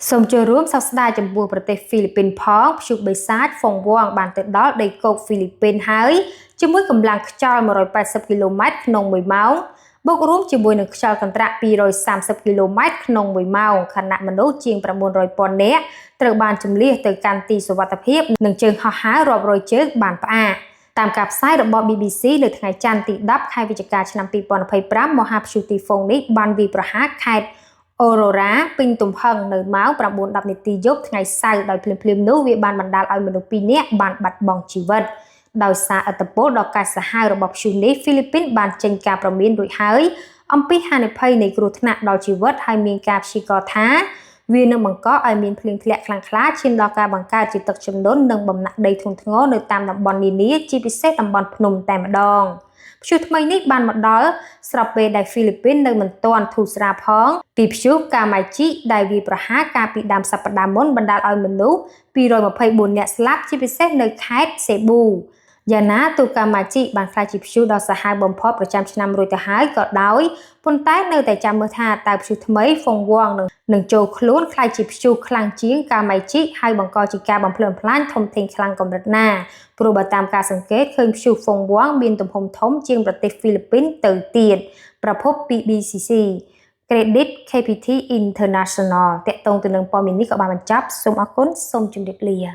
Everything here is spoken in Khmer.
សូមចូលរួមសោកស្ដាយចំពោះប្រទេសហ្វីលីពីនផងព្យុះបិសាចហ្វុងវងបានទៅដល់ដីគោកហ្វីលីពីនហើយជាមួយកម្លាំងខ្យល់180គីឡូម៉ែត្រក្នុង1ម៉ោងបូករួមជាមួយនឹងខ្យល់កន្ត្រាក់230គីឡូម៉ែត្រក្នុង1ម៉ោងខណៈមនុស្សជាង900ពាន់នាក់ត្រូវបានជម្លៀសទៅកាន់ទីសុវត្ថិភាពនិងជើងហោះហើររាប់រយជើងបានផ្អាកតាមការផ្សាយរបស់ BBC នៅថ្ងៃច័ន្ទទី10ខែវិច្ឆិកាឆ្នាំ2025មហាព្យុះទីហ្វុងនេះបានវាយប្រហារខេត្តអូរ៉ូរ៉ាពេញទំហឹងនៅម៉ោង9:10នាទីយប់ថ្ងៃសៅរ៍ដោយភ្លាមៗនោះវាបានបណ្ដាលឲ្យមនុស្ស2នាក់បានបាត់បង់ជីវិតដោយសារឥទ្ធិពលដ៏កាចសាហាវរបស់ព្យុះនេះហ្វីលីពីនបានចេញការព្រមានរួចហើយអំពីហានិភ័យនៃគ្រោះថ្នាក់ដល់ជីវិតហើយមានការព្យាករណ៍ថាវានឹងបង្កឲ្យមានភ្លៀងធ្លាក់ខ្លាំងក្លាឈានដល់ការបង្កើតជាទឹកជំនន់និងបំណាក់ដីធ្ងន់ធ្ងរនៅតាមតំបន់នានាជាពិសេសតំបន់ភ្នំតែម្ដងព្យុះថ្មីនេះបានមកដល់ស្របពេលដែលហ្វីលីពីននៅមិនទាន់ធូរស្រាលផងពីព្យុះកាម៉ៃជីដែលវាយប្រហារកាលពីដើមសប្តាហ៍មុនបណ្ដាលឲ្យមនុស្ស224នាក់ស្លាប់ជាពិសេសនៅខេត្តសេប៊ូយ៉ាងណាទូកាម៉ាជីបានក្លាយជាព្យុះដ៏សាហាវបំផុតប្រចាំឆ្នាំរួចទៅហើយក៏ដោយប៉ុន្តែនៅតែចាំមើលថាតើព្យុះថ្មីហ្វុងវងនឹងនឹងចូលខ្លួនក្លាយជាព្យុះខ្លាំងជាងកាម៉ៃជីហើយបង្កជាការបំផ្លិចបំផ្លាញធំធេងខ្លាំងកម្រិតណាព្រោះបើតាមការសង្កេតឃើញព្យុះហ្វុងវងមានទំហំធំជាងប្រទេសហ្វីលីពីនទៅទៀតប្រភពពី BCC Credit KPT International តាក់ទងទៅនឹងព័ត៌មាននេះក៏បានបញ្ចប់សូមអរគុណសូមជម្រាបលា។